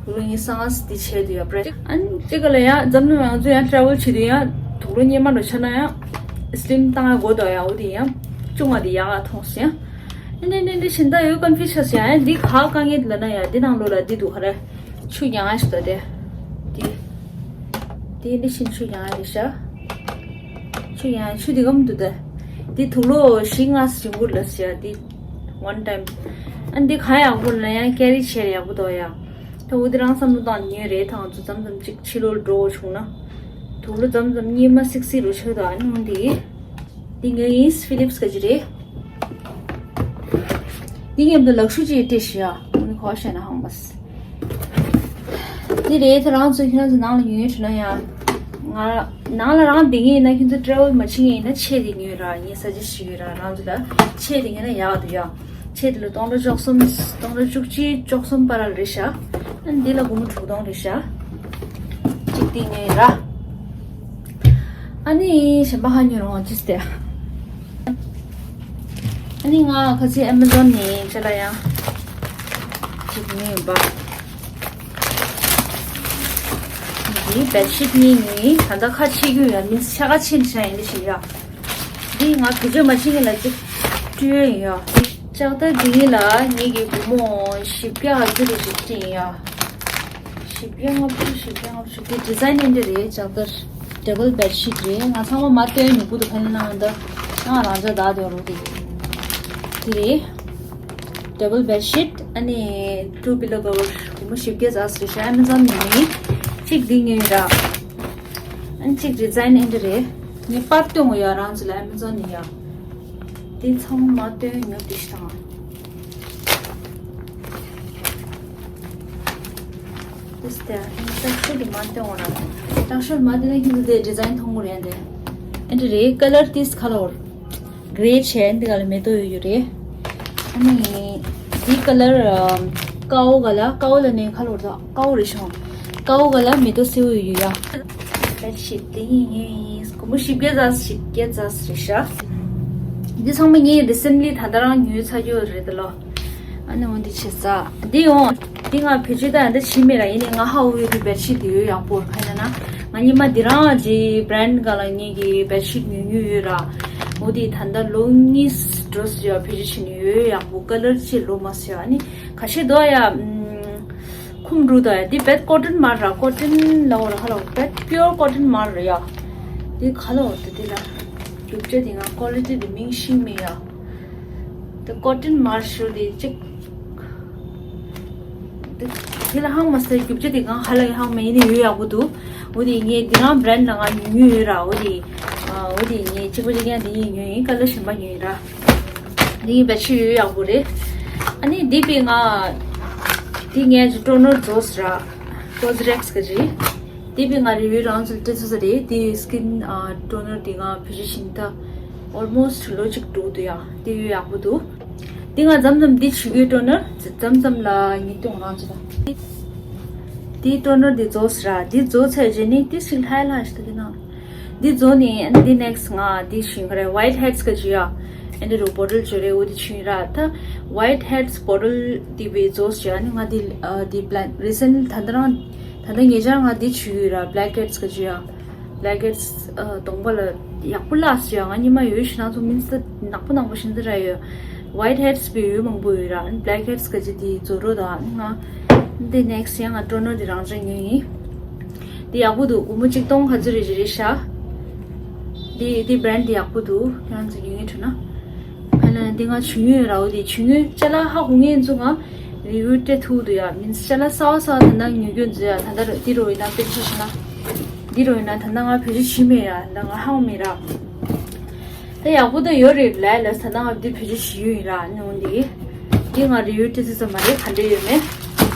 དུག་ལོག་ཉི་ཤུ་རྩ་ལྔ་འདི་བྱས་འདུག་ཡ། པ་རེ། ཨ་ནི་གཅིག་ག་ལ་ཡ་འཛམ་གླིང་ང་ཚོ་ཡང་ཊ་རེ་ཝལ་བྱེད་དུས་ཡ་དུག་ལོག་གཉེར་མ་འགྲོ་ཆ་ན་ཡ་སི་ཊིམ་བཏང་ཡ་དགོས་འདུག་ཡ། འོ་དེ་ཡ་ཅུང་ང་དེ་ཡག་ག་མཐོང་སོང་ཡ། ཨ་ནི་ནི་ནི་ཤིན་ད་ཡོད་ཀོན་ཕིའུ་སི་ཆགས་སོང་ཡ། འདི་ག་དཀའ་ངལ་ལབ་ན་ཡ་འདི་ནང་ལོགས་ལ་འདི་འདུག་ག་ར། ཆུ་རྐྱང་ཞིག་ད་དེ། དེ། དེ་འདི་ཤིན་ཆུ་རྐྱང་རེད་ཤག་ཆུ་རྐྱང་ཆུ་འདི་གམ་འདུག་ད། འདི་དུག་ལོག་བཞི་ལྔ་ཞིག་འགུར་ལ་ཤག་འདི་ཝན་ཊའིམ། ཨ་འདི་ག་ཡག་པོ་ལ་ཡང་ཀེ་རི་བྱས་ཡག་པོ་འདུག་ཡ། ད་འོ་འདི་རང་བསམ་བློ་བཏང་ཉོས་རེད། ཐང་ཚོ་མཚམས་མཚམས་ཅིག་ཕྱི་ལོགས་འགྲོ་བྱུང་ན། དུག་ལོག་མཚམས་མཚམས་གཉིས་མ་སིག་སི་རུ་ཆགས་འདུག་ཨ་ནི་འདི། འདི་ངའི་ཕི་ལིབ་སི་ག་ཅི་རེད། འདི་མཉམ་དུ་ལག་ཤུ་ཅིག་སྤྲད་ཤི་ཡ། ཨ་ནི་གོ་ཤེས་ན་ཧང་བས། འདི་རེད། ད་རང་ཚོ་ཁྱེད་རང་ཚོ་ནང་ལ་ཉོས་ཡོད་བྱུང་ན་ཡང་། ང་ནང་ལ་རང་བསྡད་ངེས་ཡིན་ན། ཁྱེད་ཚོ་ཊ་རེ་ཝལ་མ་བྱེད་ངེས་ཡིན་ན་ཆེ་དེ་ཉོས་ར། ངས་ས་ཆ་ཞིག་ཡོད་ར། རང་ཚོ་ལ་ཆེ་དེ་ཉོས་ན་ཡག་འདུག་ཡ། ཆེ་དེ་ལ་སྟོང་ཕྲག་བཅུ་གསུམ། སྟོང་ཕྲག་བཅུ་གཅིག་བཅུ་གསུམ་བར་ལ་རེད་ཤག་ཨ་འདི་ལ་སྒོར་མོ་དྲུག་སྟོང་རེད་ཤག་གཅིག་དེ་ཉོས་ར། ཨ་ནི་གཞན་པ་ཧ་ཉོས་རང་ཅིས་ཏེ། ནི་ང་ཁ་སང་ཨེ་མ་ཛོན་ནས་ཅ་ལག་ཡང་གཅིག་ཉོས་ཡིན་པ། འདི་བེད་ཤིད་གཉིས་ཉོས། ད་ལྟ་ཁ་ཕྱེ་རྒྱུ་ཡོད། མིན་ཤ་ཁ་ཕྱེ་ནས་བཞག་ཡིན་ཞིག་ཡ། འདི་ང་བེད་སྤྱོད་མ་བྱེད་མཁན་ལ་གཅིག་སྤྲོད་ཡོད་ཡ། ལྕགས་དར་འདི་གཉིས་ལ་ངེད་ཀྱི་སྒོར་མོ་བཞི་བརྒྱ་ཨ་ཙི་རེ་ཞིག་སྤྲད་ཡིན་ཡ། བཞི་བརྒྱ་ལྔ་བཅུ། བཞི་བརྒྱ་ལྔ་བཅུ། དེ་ཌི་ཛའིན་འདི་རེད། ལྕགས་དར་ཌབ་བལ་བེད་ཤིད་རེད། ང་ཚང་མ་མ་སྟོན་ནུས་པོ་དུ་ཕན་ལ་ནང་འདི་ང་རང་ཅག་བདག་དེ་རུ་དེ་དེ་རེད། ཌབ་བལ་བེད་ཤིད། ཨ་ནི་ཊུ་པི་ལོ་ཀ་བར་སྒོར་མོ་བཞི་བརྒྱ་ཙམ་རེད་ཤག་ཨེ་མ་ཛོན་ནས་ནི་གཅིག་འདི་ཉོས་ར། ཨ་ནི་གཅིག་ཌི་ཛའིན་འདི་རེད། ངས་པར་སྟོན་དགོས་ཡ། རང་ཚོ་ལ་ཨེ་མ་ཛོན་ནས་ཡ། དེ་ཚང་མ་སྟོན་ཉོ་དུས་དང་། དེ་སྟེ་ཨ་ནི་ལྕགས་ཤོག་དེ་མ་སྟོན་འོང་ར། ལྕགས་ཤོག་མ་སྟོན་ན་ཁྱེད་ཚོ་དེ་ཌི་ཛའིན་མཐོང་གི་རེད་དེ། ཨེ་འདྲ་རེད། ཀ་ལར་དེ་ཁ་ལོར་གྷི་རེ་བྱས། འདི་ག་ལ་མེ་ཏོག་ཡོད་ཡོད་རེད། ཨ་ནི་འདི་ཀ་ལར་ཀའོ་ག་ལ། ཀའོ་ལ་ནས་ཁ་ལོར་དང་ཀའོ་རེད་ཤོང་། ཀའོ་ག་ལ་མེ་ཏོག་སེར་པོ་ཡོད་ཡོད་ཡ། བེད་ཤིད་དེ་ཡིན་ཡིན། སྒོར་མོ་བཞི་བརྒྱ་ཙམ། བཞི་བརྒྱ་ཙམ་རེད་ཤག་འདི་ཚང་མ་ངས་རི་སེན་ལི་ད་ལྟ་རང་ཉོས་ཚར་རྒྱུ་རེད་ལོ། ཨ་ནི་འོ་འདི་བྱེད་ས། འདི་འོང་། འདི་ང་བེད་སྤྱོད་ད་ཡང་ད་བྱིས་མེད་ར། ཡིན་ནའི་ང་ཧ་འོ་ཡོད་དུ་བེད་ཤིད་དེ་ཡོད་ཡག་པོ་ར། ཕན་ན་ན་ང་ཉི་མ་འདི་རང་གི་བྷ་རན་ག་ལ་ངེད་ཀྱི་བེད་ཤིད་ཉོ་ཉོ་ཡོད་ར། འོ་འདི་ད་ལྟ་ལོ་གཉིས་འགྲོ་སོང་ཡ། བེད་སྤྱོད་བྱེད་ནས་ཡོད་ཡག་པོ། ཀ་ལར་ཅི་ལོ་མ་སོང་ཡ། ཨ་ནི་ཁ་ཤས་དོ་ཡ། ཁུམ་རུ་དོ་ཡ། འདི་བེད་ཀོ་ཊོན་མ་ར། ཀོ་ཊོན་ལ་འོ་ར་ཧ་ལ་བེད་པིའུར་ཀོ་ཊོན་མ་ར་ཡ། འདི་ག་ལ་འོ་དེ་འདི་ལ་རྒྱུ་ཆ་འདི་ང་ཀོ་ལི་ཊི་འདི་མིང་ཤེས་མེད་ཡ། དེ་ཀོ་ཊོན་མ་ཤོར་དེ་གཅིག་དེ་དེ་ལ་ཧང་མ་སེ། རྒྱུ་ཆ་དེ་གང་ཧ་ལ་ཡི་ཧང་མེད་ནི་ཡོད་ཡག་པོ་འདུག་འོ་དེ་ངས་དེ་རང་བྷ་རན་ལ་ང་ཉོ་ཉོ་ཡོད་ར། འོ་དེ་འོ་དེ་ངས་གཅིག་པ་གཅིག་རྐྱང་དེ་ཡིན་ཉོ་ཡིན། ཀ་ལར་གཞན་པ་ཉོ་ཡིན་ར། དེ་ཡིན་བེད་ཤིད་ཡོད་ཡག་པོ་རེད། ཨ་ནི་དེ་པའི་ང་དེ་ངས་ཀྱི་ཊོ་ནར་རྫོགས་ར། ཀོ་ཛི་རེག་སི་གི་རེད། དེ་པའི་ང་རི་ཝིའུ་རང་ཚོ་སྤྲད་ཚོད་ས་རེད། དེ་སི་ཀིན་ཊོ་ནར་དེ་ང་བེད་སྤྱོད་བྱེད་ད་ཨོལ་མོ་སི་ཊི་ལོ་གཅིག་འགྲོ་འདུག་ཡ། དེ་ཡོད་ཡག་པོ་འདུག་དེ་ང་མཚམས་མཚམས་འདི་བྱུག་གི་ཊོ་ནར་མཚམས་མཚམས་ལ་ཉིས་སྟོང་རང་ཚོ་ད་དེ་ཊོ་ནར་དེ་རྫོགས་ར། དེ་རྫོགས་ཚར་རྗེས་ནི་དེ་ཞིག་ལྷ་ལྷ་ཞིག་ད་དེ་ན་དེ་རྫོགས་ནི་ཨ་ནི་དེ་ནེག་སི་ང་དེ་ཞིག་རེད། ཝའིཊ་ཧེཌ་སི་ག་ཅི་ཡ། ཨ་ནི་རུ་བོ་ཊལ་བྱོས་རེད། འོ་དེ་བྱུག་ར། ད་ཝའིཊ་ཧེཌ་སི་བོ་ཊལ་དེ་བའི་རྫོགས་བྱས། ཨ་ནི་ང་དེ་དེ་བྷ་ལེག་རི་སེན་ལི་ད་ལྟ་རང་ད་ལྟ་ཉེ་ཆར་ང་དེ་བྱུག་ཡོད་ར། བྷ་ལེག་ཧེཌ་སི་ག་ཅི་ཡ། བྷ་ལེག་ཧེཌ་སི་གདོང་པ་ལ་ཡག་པོ་ལགས་སོ་ཡ། ང་ཉི་མ་ཡོད་ཤི་ན་ཚོ་མིན་སི་ནག་པོ་ནག་པོ་ཤིན་ཙི་ར་ཡོད། ཝའིཊ་ཧེཌ་སི་བི་ཡོད་མང་པོ་ཡོད་ར། ཨ་ནི་བྷ་ལེག་ཧེཌ་སི་ག་ཅི་དེ་རྫོགས་རོགས་དང་། ཨ་ནི་ང་དེ་ནེག་སི་ཡང་ང་ཊོ་ནར་དེ་རང་ཅག་ཉོས་ཡིན། དེ་ཡག་པོ་འདུག་སྒོར་མོ་གཅིག་སྟོང་ག་ཚོད་རེད་ཅི་རེད་ཤག་དེ་དེ་བྷ་རན་དེ་ཡག་པོ་འདུག་ཁྱེད་རང་ཚོ་ཉོ་ཉོ་ཐུབ་ན། ཨ་ལ་འདི་ང་བྱུག་ཡོད་ར། འོ་དེ་བྱུག་ཡོད་ཅ་ལག་ཧ་གོ་ངེས་ཚོ་ང་རི་ཝིའུ་སྤྲད་ཐུབ་འདུག་ཡ། མིན་ཅ་ལག་གསར་པ་གསར་པ་ད་ལྟ་ཉོ་རྒྱུ་འཛུལ་ཡ། ད་ལྟ་འདི་རུ་ཡིན་ན་དཔེར་བརྗོད་བྱས་ན་འདི་རུ་ཡིན་ན་ད་ལྟ་ང་བེད་སྤྱོད་བྱས་མེད་ཡ། ད་ང་ཧ་གོ་མེད་ར། ད་ཡག་པོ་ད་ཡོད་རེད་ལ་ལ། ད་ལྟ་ང་འདི་བེད་སྤྱོད་བྱས་ཡོད་ཡིན་ར། ཨ་ནི་འོ་འདི་འདི་ང་རི་ཝིའུ་སྤྲད་ཚོད་ཙམ་མ་རེད། ག་འདྲ་ཡོད་མེད་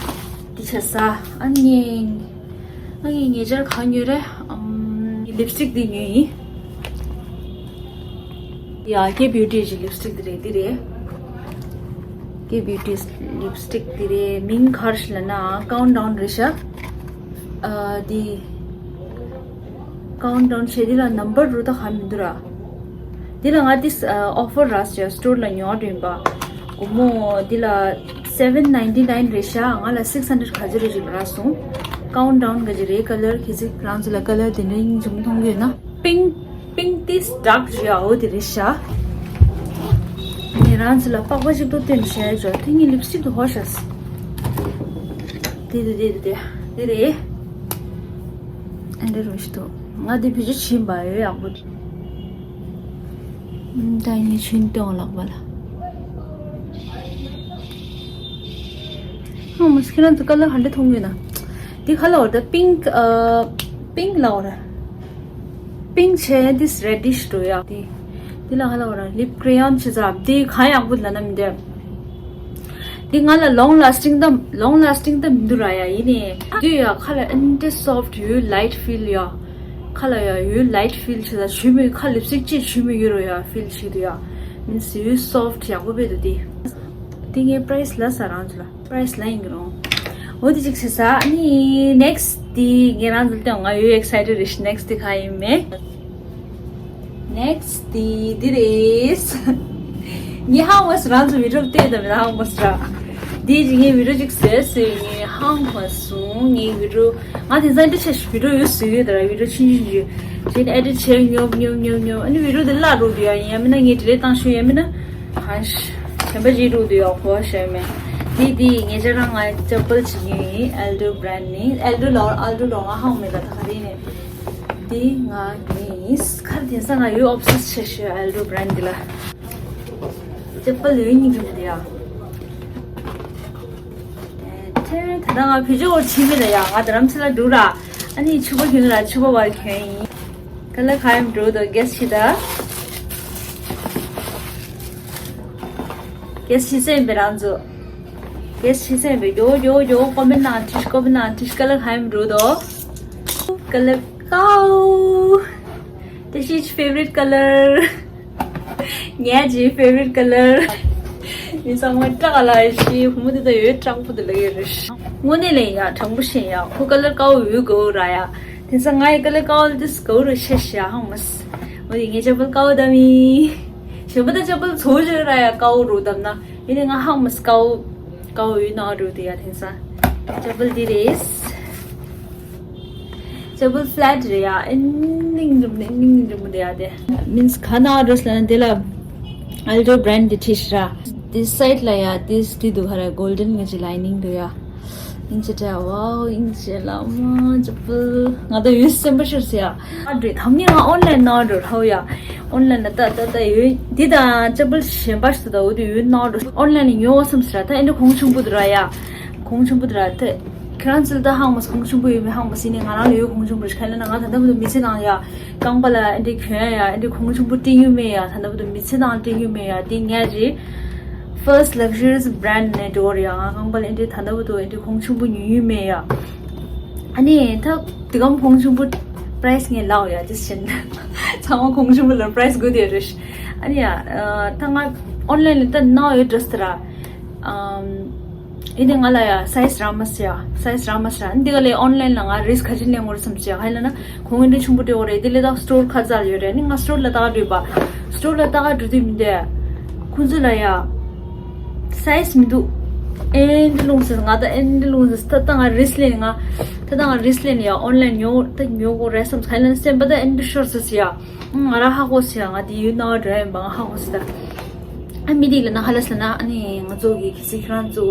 འདི་བྱས་ས། ཨ་ནི་ཨ་ངས་ཉེ་ཆར་གང་ཉོས་རེད། ཨམ། ལིབ་སི་ཊིག་འདི་ཉོས་ཡིན། ཡ། ཀེ་བིའུ་ཊི་གི་ལིབ་སི་ཊིག་འདི་རེད། འདི་རེད། ཀེ་བིའུ་ཊི་གི་ལིབ་སི་ཊིག་འདི་རེད། མིང་ག་རེ་ལབ་ན་ཀའུན་ཊ་ཌའུན་རེད་ཤག་ཨ། འདི་ཀའུན་ཊ་ཌའུན་བྱས། འདི་ལ་ནམ་བར་རུ་ད་ག་མི་འདུག་ར། འདི་ལ་ང་དེ་ཨོ་ཕར་རག་སོང་ཡ། སི་ཊོར་ལ་ཉོ་བ་འགྲོ་ཡིན་པ། སྒོར་མོ་འདི་ལ་སེ་ཝེན་ནའིན་ཊི་ནའིན་རེད་ཤག་ང་ལ་སིགས་ཧན་ཌེཌ་ག་ཚོད་རེད་ཅིག་རག་སོང་། ཀའུན་ཊ་ཌའུན་ག་ཅི་རེད། ཀ་ལར་ག་ཅི། རང་ཚོ་ལ་ཀ་ལར་དེ་འདྲ་ཡིན་ཅུང་མཐོང་གི་ཡོད་ན། པིང་། པིང་ཏིས་ཌརྐ་ཅིག་ཡ། འོ་དེ་རེད་ཤག་ངས་རང་ཚོ་ལ་པགས་པ་གཅིག་ཏུ་བསྟན་བྱས་ཅོ། དེ་ངའི་ལིབ་སི་ཊིག་ཏུ་ཧོ་ཤག་དེ་དེ་དེ་དེ་དེ་རེད། ཨ་འདྲ་རུ་ཞིག་ཏུ་ང་དེ་བེད་སྤྱོད་བྱིན་པ་ཡོད་ཡག་པོ། ད་ངས་ཆུན་ཏེ་འོང་ལག་པ་ལ། ཨ་མ་སི་ཁྱེད་རང་ཚོ་ཀ་ལར་ག་འདྲ་མཐོང་གི་ཡོད་ན། འདི་ག་ལབ་ར། ད་པིང་ཀི། ཨ། པིང་ཀི་ལབ་ར། པིང་ཀི་བྱས་འདི་རེ་ཌིཤ་འགྲོ་ཡ། འདི་འདི་ལ་ག་ལབ་ར། ལིབ་ཀི་རེ་ཡོན་བྱས་ཙང་འདི་གང་ཡག་པོ་ལབ་ན་མི་འདུག་འདི་ང་ལ་ལོང་ལ་སི་ཊིང་ད་ལོང་ལ་སི་ཊིང་ད་མི་འདུག་ར་ཡ། ཡིན་ནའི་འདི་ཡ་ཁ་ལ་ཨེ་འདྲ་སོཕ་ཊི་ཡོད། ལའིཊ་ཕིལ་ཡ། ཁ་ལ་ཡ་ཡོད་ལའིཊ་ཕིལ་བྱས་ཙང་བྱུག་མོ་ཁ་ལིབ་སི་ཊིག་ཅིག་བྱུག་མོ་ཡོད་རོ་ཡ་ཕིལ་བྱེད་འདུག་ཡ། མིན་སི་ཡོད་སོཕ་ཊི་ཡག་པོ་བེད་འདུག་འདི་འདི་ངའི་པ་རའི་སི་ལ་ས་རང་ཚོ་ལ། པ་རའི་སི་ལ་ཡིན་གི་རུང་། འོ་དེ་ཅིག་བྱས་ས། ཨ་ནི་ནེག་སི་ཊི་དེ་ངས་རང་ཚོ་ལ་སྟོན། ང་ཡོད་ཨེག་སའི་ཊེཌ་རེད་ཤག་ནེག་སི་ཊི་དེ་ག་ཡིན་མེད། ནེག་སི་ཊི་དེ་འདི་རེད། ངས་ཧང་མ་སི་རང་ཚོ་བི་ཌིའོ་བལྟས་དང་མི་ཧང་མ་སི་ར། འདི་ཅི་ངས་བི་ཌིའོ་ཅིག་བཟོས་ཟེར་ངས་ཧང་མ་སོང་ངས་བི་ཌིའོ། ང་དེང་སང་འདི་ཆེ་ཞིག་བི་ཌིའོ་ཡོད་བཟོས་ཡོད་དར་བི་ཌིའོ་ཆུང་ཆུང་ཆུང་ཆུང་ཨེ་ཌི་ཊི་བྱས་ཉོབ་ཉོབ་ཉོབ་ཉོབ་ཨ་ནི་བི་ཌིའོ་དེ་བརླག་འགྲོ་དུས་ཡ་ཡིན་ཡ་མིན་ན་ངས་ཌི་ལིཊ་བཏང་ཤོད་ཡ་མིན་ན་ཧང་ཤི་གཞན་པ་ཅིག་འགྲོ་དུས་ཡ་གོ་བ་ཤ་མེད། དེ་དེ་ངས་ཅག་རང་ང་ཅ་པལ་ཅིག་ཉོས་ཡིན། ཨལ་ཌོ་བྷ་རན་ཌི་ནས་ཨལ་ཌོ་ལོར་ཨལ་ཌོ་ལོར་ང་ཧང་མེད་ལ་ད་ག་རེ་ནས་དེ་ང་ངས་ཁར་དེང་སང་ང་ཡོད་ཨོབ་སེ་སི་བྱས་ཤོད་ཨལ་ཌོ་བྷ་རན་ཌི་ལ། ཅ་པལ་ཡོད་སྙིང་རྗེ་མོ་དེ་ཡ། ད་ལྟ་ང་བོད་ལྗོངས་ཕྱིན་མེད་ལ་ཡ་ང་རྡ་རམ་ས་ལ་འགྲོ་ར། ཨ་ནི་ཕྱུ་པ་གྱོན་ར་ཕྱུ་པ་བར་གྱོན་ཡིན། ཀ་ལ་ཁ་ཡམ་འགྲོ་དོ་གེ་སི་ཤི་ད། གེ་སི་ཤི་སེམས་པའི་རང་ཚོ། གེ་སི་ཤི་སེམས་པའི་ཡོ་ཡོ་ཡོ་ཀོ་མེན་ནང་ཁྲིས་ཀོ་མེན་ནང་ཁྲིས་ཀ་ལ་ཁ་ཡམ་འགྲོ་དོ། ཀ་ལ་ཀའོ། This is favorite color. ངའི་favorite color. མི་ཚང་མ་སྐྲག་ལ་ཤི་བུ་མོ་དེ་ད་ཡོད་སྤྲང་པོ་དེ་ལ་ཡོད་རེད། དངོས་གནས་ལ་ཡ་དྲང་པོ་བཤད་ཡ་ཁོ་ཀ་ལར་དཀར་པོ་འོས་དགོས་ར་ཡ། དེང་སང་ང་ཡི་ཀ་ལར་དཀར་པོ་དེ་དགོས་རུ་ཤ་ཤ་ཧང་མ་སི། འོ་དེ་ངའི་ཅ་པལ་དཀར་པོ་དམ་ཡིན། གཞན་པ་ད་ཅ་པལ་ཚོ་ཞིག་ར་ཡ་དཀར་པོ་རུ་དམ་ན་ཡིན་ནའི་ང་ཧང་མ་སི་དཀར་པོ་དཀར་པོ་འོས་ན་རུ་དེ་ཡ་དེང་སང་ཅ་པལ་དེ་རེད། ཅ་པལ་ཕ་ལེཊ་རེད་ཡ། ཨེན་ནིང་འགྲིམ་ནི་ཨེན་ནིང་འགྲིམ་མི་འདི་ཡ་དེ། མིན་སི་ག་ན་ཨོ་ཌར་ལ་ན་དེ་ལ་ཨལ་ཌོ་བྷ་རན་ཌི་འདི་ཁྲིད་ཤི་ར། དེ་སའིཌ་ལ་ཡ་དེ་སི་དེ་འདུག་ཧ་ར་གོལ་ཌན་གི་ཅི་ལའི་ནིང་འདུག་ཡ། ཨིན་ཅི་ཏྲ་ཝའོ་ཨིན་ཅི་ལ་མ་ཅ་པལ་ང་ད་ཡོད་སེམས་པ་ཤར་སི་ཡ། ཨ་འདྲེ་དམ་ནི་ང་ཨོན་ལན་ན་ཨོ་ཌར་ཧའོ་ཡ། ཨོན་ལན་ན་ད་ད་ད་ཡོད་འདི་དང་ཅ་པལ་གཞན་པ་ཞིག་ད་འོ་དེ་ཡོད་ན་ཨོ་ཌར་ཨོན་ལན་ནས་ཉོ་བ་བསམ་སི་ར་ད་ཨེ་འདྲེ་གོང་ཆུང་པོ་འདུག་ར་ཡ། གོང་ཆུང་པོ་འདི་ར་ཏེ། ཁྱེད་རང་ཚོ་ད་ཧང་མ་སི་གོང་ཆུང་པོ་ཡོད་མེད་ཧང་མ་སི་ནས་ང་རང་ལ་ཡོད་གོང་ཆུང་པོ་ཞིག་ཁ་ལ་ན་ང་ད་ལྟ་བུ་དུ་མི་ཚེ་ནང་ཡ་རྐང་པ་ལ་ཨེ་འདྲེ་གྱོན་ཡ་ཨེ་འདྲེ་གོང་ཆུང་པོ་སྤྲིང་ཡོད་མེད་ཡ་ད་ལྟ་བུ་དུ་མི་ཚེ་ནང་སྤྲིང་ཡོད་མེད་ཡ་དེ་ངས་རེད། First luxurious brand ནས་འགྲོ་རེད་ཡ། ང་རྐང་པ་ལ་ཨེ་འདྲེ་ད་ལྟ་བུ་དུ་ཨེ་འདྲེ་གོང་ཆུང་པོ་ཉོས་ཡོད་མེད་ཡ། ཨ་ནི་ད་དེ་གམ་གོང་ཆུང་པོ་པ་རའི་སི་ངས་ལའོ་ཡ་དེ་ཕྱིན་ཚང་མ་གོང་ཆུང་པོ་ལ་པ་རའི་སི་དགོས་དེ་རེད། ཨ་ནི་ཡ་ད་ང་ཨོན་ལན་ལ་ད་ནའོ་ཡོད་ཌ་རེ་སི་དེ་ར། ཨམ། ཨེ་འདྲེ་ང་ལ་ཡ་སའི་ཛི་རག་མ་སི་ཡ། སའི་ཛི་རག་མ་སི་ར། འདི་ག་ལས་ཨོན་ལན་ལ་ང་རིས་ཁ་ཅིག་ལེན་དགོས་རེད་བསམ་ཅི་ཡ། ཧ་ལ་ན་གོང་ཨེ་འདྲེ་ཆུང་པོ་སྤྲད་དགོས་རེད། འདི་ལས་ད་སི་ཊོར་ཁ་ཙ་ལ་ཡོད་རེད། ནི་ང་སི་ཊོར་ལ་ལྟ་ག་འགྲོ་དུས་མི་འདོད། སི་ཊོར་ལ་ལྟ་ག་འགྲོ་དུས་མི་འདོད། ཁོང་ཚོ་ལ་ཡ་སའི་ཛི་མི་འདུག་ཨེ་འདྲེ་ལུང་ཟེར་ང་ད་ཨེ་འདྲེ་ལུང་ཟེར་ད་ད་ང་རིས་ལེན་ང་ད་ད་ང་རིས་ལེན་ཡ་ཨོན་ལན་ཉོ་ད་ཉོ་དགོས་རེད་བསམ། ཧ་ལ་ན་སེམས་པ་ད་ཨེ་འདྲེ་ཤོར་ཟེར་ཟེར་ཡ། ང་རང་ཧ་གོ་སི་ཡ། ང་དེ་ཡུལ་ནང་འགྲོ་ཡ་ཡིན་པ་ང་ཧ་གོ་སི་ད། ཨ་མི་དེ་ལ་ན་ཧ་ལ་ས་ན་ཨ་ནི་ང་ཚོ་གི་གལ་སྲིད་ཁྱེད་རང་ཚོ་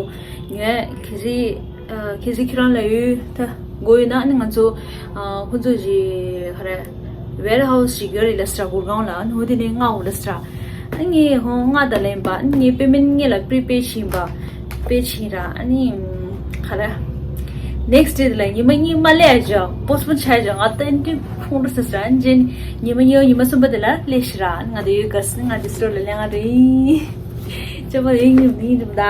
ཉོས་གལ་སྲིད་ཨ་གལ་སྲིད་ཁྱེད་རང་ལ་ཡོད་ད་དགོས་ཡོད་ན་ཨ་ནི་ང་ཚོ་ཨ་ཁོ་ཚོ་གི་ཧ་རེ་ཝེར་ཧའུ་སི་ཞིག་ཡོད་རེད་ལ་སི་ར། གུར་གང་ལ་ཨ་ནི་འོ་དེ་ནས་མངགས་འོ་ལ་སི་ར། ཨ་ངས་ཧོ་མངགས་ད་ལེན་པ་ཨ་ནི་ངས་པེ་མེན་ངས་ལ་པི་རི་པེ་ཤིང་པ་པེ་ཤིང་ར་ཨ་ནི། ག་རེ། ནེག་སི་ཌེ་ལ་ཉི་མ་གཉིས་མ་སླེབས་ཡ་ཅོ་པོ་སི་པོན་བྱས་ཅོ་ང་ཏན་ཏན་ཕུང་རུ་སི་སི་ར་ཨན་ཇེན་ཉི་མ་གཉིས་ཉི་མ་གསུམ་པ་དེ་ལ་སླེབས་ཤི་ར་ང་དེ་ཡོད་ག་སི་ང་དེ་སི་ཊོར་ལ་སླེབས་ང་དེ་ཡིན་ཅོ་པ་ཡིན་ཡིན་ཡིན་རུམ་ད་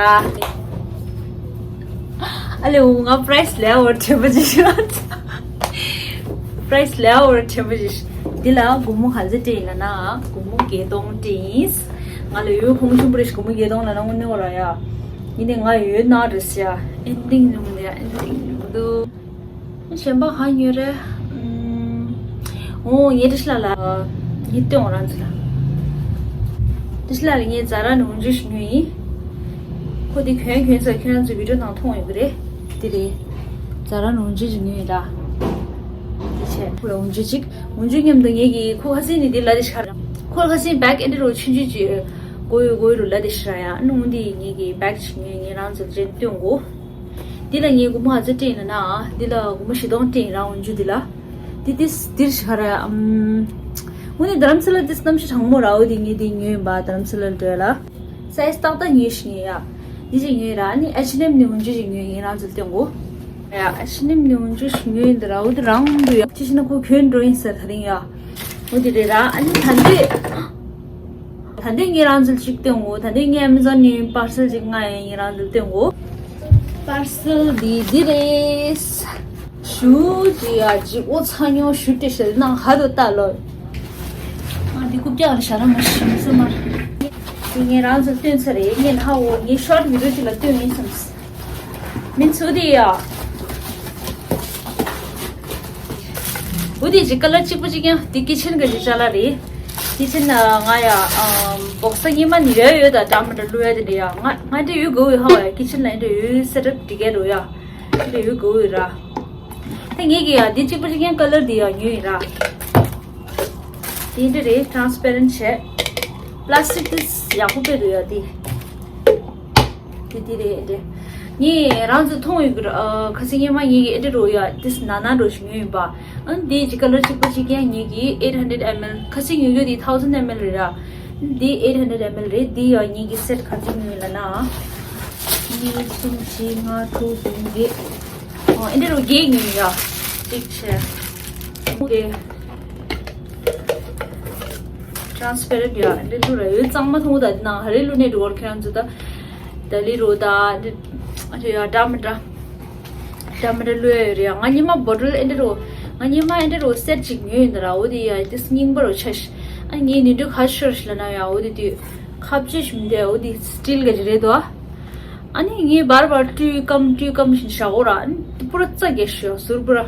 ཨ་ལེ་འུ་ང་པ་རའི་སི་ལེ་ཨོ་ཊེ་བ་ཅི་ཤི་ར་པ་རའི་སི་ལེ་ཨོ་ཊེ་བ་ཅི་ཤི་འདི་ལ་སྒོར་མོ་ག་ཚོད་སྤྲད་ཡིན་ན་ན་སྒོར་མོ་བརྒྱད་སྟོང་སྤྲད་ཡིན། ང་ལ་ཡོད་ཁོང་ཆུང་པོ་རེ་ཞིག་སྒོར་མོ་བརྒྱད་སྟོང་ལ་ན་དངོས་གནས་འོ་ར་ཡ། ཡིན་ནའི་ང་ཡོད་ན་རེ་སི་ཡ། ཨེན་ཏིང་ཉུང་ནས་ཨེན་ཏིང་ཉུང་འདུག་གཞན་པ་ག་ཉོས་རེད། ཨོ་ངས་བཀྲ་ཤིས་ལགས་ལ་ངས་སྟོན་འོ་རང་ཚོ་ལ། བཀྲ་ཤིས་ལགས་ལ་ངས་ཛ་ར་ནས་འོ་འཇུ་ཞིག་ཉོས་ཡིན། ཁོ་དེ་གྱོན་གྱོན་ས་ཁྱོད་རང་ཚོ་བི་ཌིའོ་ནང་མཐོང་ཡོད་ཀྱི་རེད། དེ་རེད། ཛ་ར་ནས་འོ་འཇུ་ཞིག་ཉོས་ཡིན་ད། དེ་བྱས་ཁོ་ལ་འོ་འཇུ་ཅིག་འོ་འཇུ་མཉམ་དུ་ངས་ཀྱི་ཁོ་ཁ་སང་ནས་དེ་ལ་དེ་ཤར། ཁོ་ལ་ཁ་སང་བེག་ཨེ་འདྲ་རོ་ཆུང་ཆུང་ཅིག་གོ་ཡོད་གོ་ཡོད་རུ་ལ་དེ་ཤར་ཡ། ཨ་ནི་འོ་འདི་ངས་ཀྱི་བེག་ཅིག་ཉོས་ངས་རང་ཚོ་ལ་ཅན་སྟོན་གོ། འདི་ལ་ངས་སྒོར་མོ་ག་ཚོད་སྤྲད་ཡིན་ན། འདི་ལ་སྒོར་མོ་བཞི་སྟོང་སྤྲད་ཡིན་རང་འོ་འཇུ་འདི་ལ། འདི་ཏིས་འདིར་ཤར་ཡ། ཨམ། འོ་ནི་རྡ་རམ་ས་ལ་ཏིས་གནམ་གཤིས་གྲང་མོ་ར་འོ་དེ་ངས་དེ་ཉོས་ཡིན་པ་རྡ་རམ་ས་ལ་འགྲོ་ཡ་ལ། སའི་ཛི་ཏག་ཏག་ཉོས་ཤིག་ཉོས་ཡ། འདི་ཅིག་ཉོས་ར་ཨ་ནི་ཨེཆ་ཨེན་ཨེམ་ནས་འོ་འཇུ་ཅིག་ཉོས་ངས་རང་ཚོ་ལ་སྟོན་གོ། ཡ་ཨེཆ་ཨེན་ཨེམ་ནས་འོ་འཇུ་ཞིག་ཉོས་ཡིན་འདི་ར་འོ་དེ་རང་འདུག་ཡ། ཅི་ཞིག་ན་ཁོ་གྱོན་འགྲོ་ཡིན་ཟེར་ད་རིང་ཡ། འོ་དེ་རེད་ར་ཨ་ནི་ད་འདི། ད་འདི་ངས་རང་ཚོ་ལ་ཅིག་སྟོན་གོ། ད་འདི་ངས་ཨེ་མེ་ཛོན་ནས་པར་སེལ་ཅིག་མངགས་ཡིན་ངས་རང་ཚོ་ལ་སྟོན་གོ། པར་སེལ་འདི་འདི་རེད། ཞུ་ཅི་ཡ་ཅིག་འོ་ཚ་ཉོ་ཞུ་ཏེ་ཤེལ་ནང་ཧ་དོ་ལྟ་ལོ། ང་འདི་རྐུབ་བཀྱག་ལ་ཞྭ་ར་མ་ཤི་མི་སུ་མ་རེད། འདི་ངས་རང་ཚོ་ལ་སྟོན་ཚར་རེད། ངས་ལྷ་འོ་ངས་ཤོར་ཊི་བི་ཌིའོ་ཅིག་ལ་སྟོན་ཡིན་བསམས། མིན་ཚུ་དེ་ཡ། འོ་དེ་ཅིག་ཀ་ལར་གཅིག་པ་གཅིག་རྐྱང་དེ་ཀི་ཆེན་གི་ཅིག་ཅ་ལག་རེད། ཁི་ཆེན་ལ་ང་ཡ་ཨམ་སྦོག་ས་གཉིས་མ་ནི་ཡོད་ཡོད་ད་འདྲ་མི་འདྲ་བླུག་ཡ་དེ་འདྲ་ཡ་ང་ང་འདྲ་ཡོད་དགོས་ཡོད་ཧ་བ་ཡ་ཁི་ཆེན་ལ་འདྲ་ཡོད་སེ་ཊབ་འདི་གས་རོ་ཡ་འདྲ་ཡོད་དགོས་ཡོད་ར། དེ་ངེད་ཀྱི་ཡ་འདི་གཅིག་པ་གཅིག་རྐྱང་ཀ་ལར་འདི་ཡ་ཉོས་ཡིན་ར། དེ་འདྲ་རེད་ཊ་རན་སི་པེ་རེན་ཊི་བྱས། པ་ལ་སི་ཊིག་དེ་ཡག་པོ་དཔེ་འདུག་ཡ་དེ། དེ་དེ་རེད་དེ། ངས་རང་ཚོ་མཐོང་ཡོད་ཀྱི་ར་ཨ། ཁ་སང་ཉི་མ་ངེད་ཀྱི་ཨེ་འདྲ་རོ་ཡ་དེ་ན་ན་འགྲོ་ཞིག་ཉོས་ཡིན་པ། ཨ་འདི་ཅི་ཀ་ལར་གཅིག་པ་གཅིག་རྐྱང་ངེད་ཀྱི་eight hundred ml ཁ་སང་ཉོས་ཡོད་དེ་thousand ml རེད་ར། འདི་eight hundred ml རེད། འདི་ཡ་ངེད་ཀྱི་སེ་ཊི་ག་ཚོད་ཉོས་ཡིན་ལབ་ན། གཉིས་གསུམ་བཞི་ལྔ་དྲུག་བདུན་བརྒྱད། ཨོ་ཨེ་འདྲ་རོ་བརྒྱད་ཉོས་ཡ། གཅིག་བྱས། དེ། transparent ཡ་འདི་བླུག་ར་ཡོད་གཙང་མ་མཐོང་ད་ནང་ཧ་རེ་བླུག་ནས་འགྲོ་བར་ཁྱེད་རང་ཚོ་ད། ད་ལི་རོ་ད་འདི་ཨ་ཅོ་ཡ་འདྲ་མི་འདྲ་འདྲ་མི་འདྲ་བླུག་ཡ་ཡོད་རེད་ཡ། ང་ཉི་མ་bottle ཨེ་འདྲ་རོ་ང་ཉི་མ་ཨེ་འདྲ་རོ་སེ་ཊི་ཅིག་ཉོས་ཡིན་ད་ར། འོ་དེ་ཡ་དེ་རྙིང་པ་རོ་ཆ་ཤི་ཨ་ངའི་ནི་འདྲ་ཁ་ཤོར་ཤི་ལ་ན་ཡ། འོ་དེ་དུས་ཁ་བཅད་ཞུམ་དེ་འོ་དེ་སི་ཊིལ་ག་ཅིག་རེད་དོ། ཨ་ནི་ངས་བར་བར་བཀྲུས་སྐམ་བཀྲུས་སྐམ་བཞིན་བཞག་འོ་ར། ཨ་ནི་པུ་ར་རྩ་རྒྱས་ཤོག་ཟུར་པུ་ར། ཨ་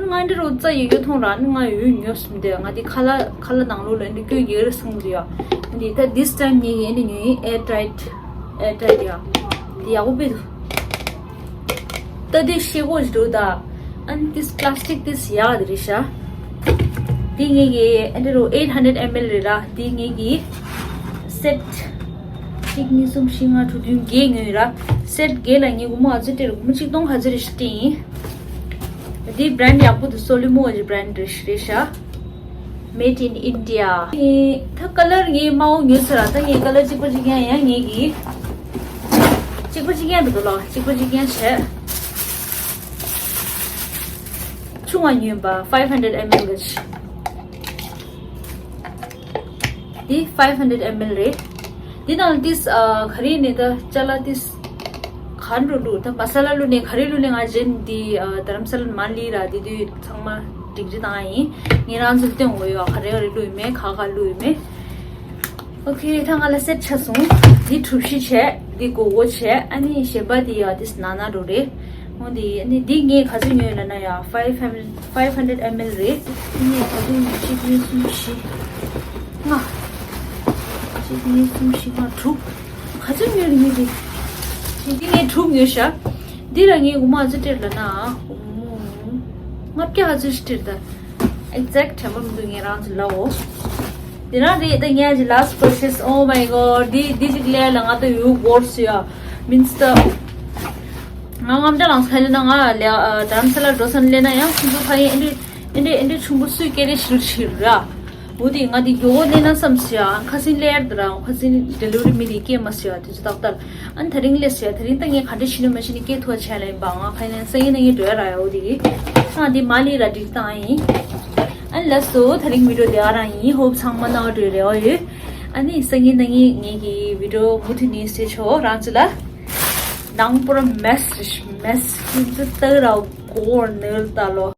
ནི་ང་འདི་རུ་རྩ་ཡི་གེ་མཐོང་ར། ཨ་ནི་ང་ཡོད་ཉོ་སུམ་དེ་ང་དེ་ཁ་ལ་ཁ་ལ་ནང་ལོགས་ལ་འདི་བཀོད་ཡོད་རེད་སང་དུ་ཡ། ཨ་ནི་ད་this time ངས་ཡིན་ནི་ཉོས་ཡིན་air tight air tight ཡ། དེ་ཡག་པོ་དཔེ་འདུག་ད་དེ་ཤེལ་སྒོ་ཞིག་འདུག་ད། ཨ་ནི་this plastic this ཡག་དེ་རེད་ཤག་དེ་ངེད་ཀྱི་ཨ་འདི་རུ་eight hundred ml རེད་ར། དེ་ངེད་ཀྱི་སེ་ཊི་གཅིག་གཉིས་གསུམ་བཞི་ལྔ་དྲུག་བདུན་བརྒྱད་ཉོས་ར། སེ་ཊི་བརྒྱད་ལ་ངས་སྒོར་མོ་ག་ཚོད་སྤྲད་རེད། སྒོར་མོ་ཆིག་སྟོང་ག་ཚོད་རེ་ཞིག་སྤྲད་ཡིན། དེ་བྷི་རན་ཌི་ཡག་པོ་འདུག་སོ་ལི་མོ་གི་བྷི་རན་ཌི་རེད་ཤག Made in India ད་ཀ་ལར་ངས་དམར་པོ་ཉོས་ཚར་ར། ད་ངས་ཀ་ལར་གཅིག་པ་གཅིག་རྐྱང་ཡང་ངེད་ཀྱི་གཅིག་པ་གཅིག་རྐྱང་འདུག་ལ་གཅིག་པ་གཅིག་རྐྱང་བྱས། ཆུང་བ་ཉོས་པ་five hundred ml གི་འདི་five hundred ml རེད། འདི་ནང་ཏིས་ཨ་ག་རེ་ནས་ད་ཅ་ལག་ཏིས་ག་འགྲོ་ལུགས་ད་མ་ས་ལ་ལུགས་ནས་ག་རེ་ལུགས་ནས་ང་གཞན་འདི་ཨ་དྷ་རམ་ས་ལ་མ་ལི་ར་འདི་དུས་ཚང་མ་སྒྲིག་གཞི་བཏང་ཡིན། ངས་རང་ཚོར་སྟོན་འོ་ཡོད་ག་རེ་ག་རེ་ལུགས་ཡིན་མེད་ག་ག་ལུགས་ཡིན་མེད། ཨོ་ཁེ་ད་ང་ལ་སེ་ཊི་ཆགས་སོང་། འདི་གྲུ་བཞི་བྱས་འདི་སྒོར་སྒོར་བྱས་ཨ་ནི་གཞན་པ་འདི་ཡ་ཏིས་ན་ན་འགྲོ་རེད། འོ་འདི་ཨ་ནི་འདི་ངས་ག་ཚོད་ཉོས་ལབ་ན་ཡ་five hundred five hundred ml རེད། ངས་ད་དུང་གཅིག་གཉིས་གསུམ་བཞི། ལྔ། གཅིག་གཉིས་གསུམ་བཞི་ལྔ་དྲུག་ག་ཚོད་ཉོས་རེད་ངས་དེ། ཞེས་འདི་ངས་དྲུག་ཉོས་ཤག་འདི་ལ་ངས་སྒོར་མོ་ག་ཚོད་སྤྲད་ལབ་ན། སྒོར་མོ་ལྔ་བརྒྱ་ག་ཚོད་ཞིག་སྤྲད་ད། exact དྲན་པ་མི་འདུག་ངས་རང་ཚོ་ལབ་འོ། དེ་རང་རེད་ད། ངས་ཀྱི་last purchase, oh my god, འདི་འདི་ཅིག་ལས་ལ་ང་ད་ཡོད་སྒོར་སུ་ཡ། མིན་སི་ད། ང་ངམ་ད་རང་ཚ་ལེ་ན་ང་ལས་དྷ་རམ་ས་ལ་འགྲོ་ས་ལེ་ན་ཡང་ཁོང་ཚོ་ཕ་ཡིན་ཨེ་འདྲི་ཨེ་འདྲི་ཨེ་འདྲི་ཆུང་པོ་སུས་སྐད་རེ་ཞིག་ཞིག་ར། འོ་དེ་ང་དེ་མགྱོགས་པོ་ལེན་ན་བསམ་སི་ཡ། ཁ་སང་ལེར་དེ་ར་ཁ་སང་delivery མི་དེ་སྐད་མ་སི་ཡ་དེ་ཚོ་ཏག་ཏག་ཨ་ནི་ད་རིང་ལས་སི་ཡ། ད་རིང་ད་ངས་ག་འདྲ་ཞིག་ནི་མ་ཞིག་ནི་སྐད་ཐོག་བྱས་ལ་ཡིན་པ། ང་ཁ་ནས་སང་ཉིན་ན་ངས་འགྲོ་ཡ་ར་ཡ། འོ་དེ་གི་ང་དེ་མ་ལི་ར་འགྲིག་བཏང་ཡིན། ཨ་ནི་ལགས་སོ། ད་རིང་video དེ་ཨ་རང་ཡིན། hope ཚང་མ་ནང་འགྲོ་རེ་བ་ཡོད། ཨ་ནི་སང་ཉིན་ན་ངས་ངེད་ཀྱི་video མུ་མཐུད་ནས་བཟོས་ཆོག་རང་ཚོ་ལ། ནང་པུ་ར་mess རེད་mess ཁྱིམ་ཚང་ལྟ་གི་ར་གོ་ནོར་ད་ལོ།